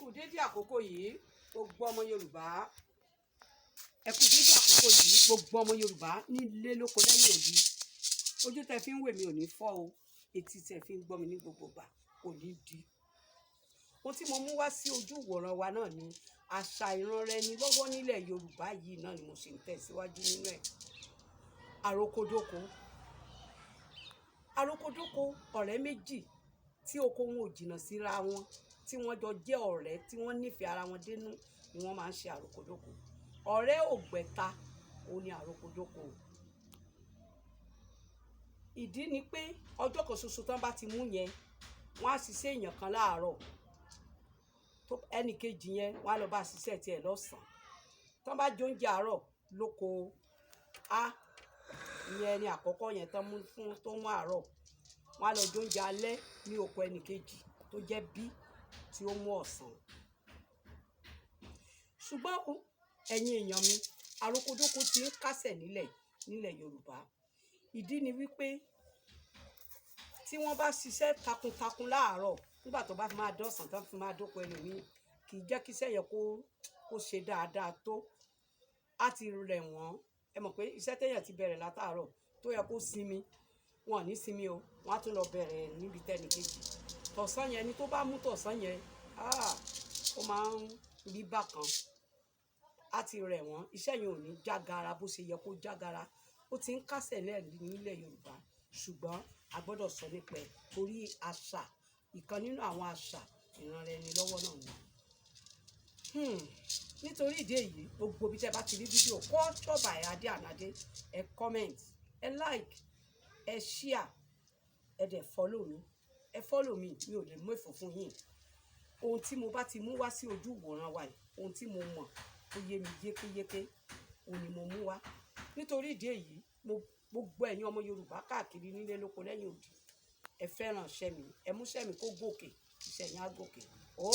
Kú dédé àkókò yìí, gbogbo ọmọ Yorùbá. Ẹ kú dédé àkókò yìí, gbogbo ọmọ Yorùbá nílé, lóko, lẹ́yìn odi. Ojú tẹ fi ń wò mí ò ní fọ́ o, etí tẹ fi ń gbọ́ mi ní gbogbo ìgbà kò ní di. Ohun tí mo mú wá sí ojú ìwòran wa náà ni àṣà ìranra-ẹni lọ́wọ́ nílẹ̀ Yorùbá yìí náà ni mo ṣe ń tẹ̀síwájú nínú ẹ̀. Àròkodóko. Àròkodóko, ọ̀rẹ́ méjì tí oko wọn ò jìnnà síra wọn, tí wọ́n jọ jẹ́ ọ̀rẹ́, tí wọ́n nífẹ̀ẹ́ ara wọn dénú ni wọ́n máa ń ṣe àròkodóko. Ọ̀rẹ́ ògbẹ̀ta òun ni àròkodóko. Ìdí ni pé ọjọ́ kan ṣoṣo tán bá ti mú yẹn, wọ́n á ṣiṣẹ́ èèyàn kan láàárọ̀, tó ẹnì kejì yẹn, wọ́n á lọ bá ṣiṣẹ́ tiẹ̀ lọ́sàn-án. Tán bá jẹ oúnjẹ àárọ̀ lóko A, ìyẹn ẹni àkọ́kọ́ yẹn tán mú fún tó mú àárọ̀, wọ́n á lọ jẹ oúnjẹ alẹ́ ní oko ẹnì kejì tó jẹ́ B tí ó mú ọ̀sán. Ṣùgbọ́n o, ẹ̀yin èèyàn mi, àròkodóko ti ń kásẹ̀ nílẹ̀ nílẹ̀ Yorùbá. Ìdí ni wípé tí wọ́n bá ṣiṣẹ́ takuntakun láàárọ̀, nígbà tó bá fi máa dọ̀sán, tó fi máa dóko ẹlòmíì, kì í jẹ́ kí iṣẹ́ yẹn kó ṣe dáadáa tó. Á ti rẹ̀ wọ́n. Ẹ mọ̀ pé iṣẹ́ téèyàn ti bẹ̀rẹ̀ látàárọ̀ tó yẹ kó sinmi, wọn ò ní sinmi o. Wọ́n á tún lọ bẹ̀rẹ̀ níbi tẹ́nì kejì. Tọ̀sán yẹn, ẹni tó bá mú tọ̀sán yẹn, ah, ó máa ń rí bákan. Á ti rẹ̀ wọ́n. Iṣẹ́ yẹn ò ní jágara bó ṣe yẹ kó jágara. Ó ti ń kásẹ̀ nílẹ̀ Yorùbá, ṣùgbọ́n a gbọ́dọ̀ sọ nípa ẹ̀ torí àṣà, ìkan nínú àwọn àṣà ìranra ẹni lọ́wọ́ náà ni. Nítorí ìdí èyí, gbogbo ibi tí ẹ bá ti rí fídíò Culture by Ade and Ade, ẹ comment, ẹ like, ẹ share, ẹ dẹ̀ follow mi. Ẹ follow mi, mi ò lè mú èfò fún yín. Ohun tí mo bá ti mú wá sí ojú ìwòran wa yìí, ohun tí mo mọ̀ tó yé mi yékéyéké, òun ni mo mú wá. Nítorí ìdí èyí, mo gbogbo ẹ̀yin ọmọ Yorùbá káàkiri nílé, lóko, lẹ́yìn odi, ẹ fẹ́ràn iṣẹ́ mi, ẹ mú iṣẹ́ mi kó gòkè, iṣẹ́ yín á gòkè. Ó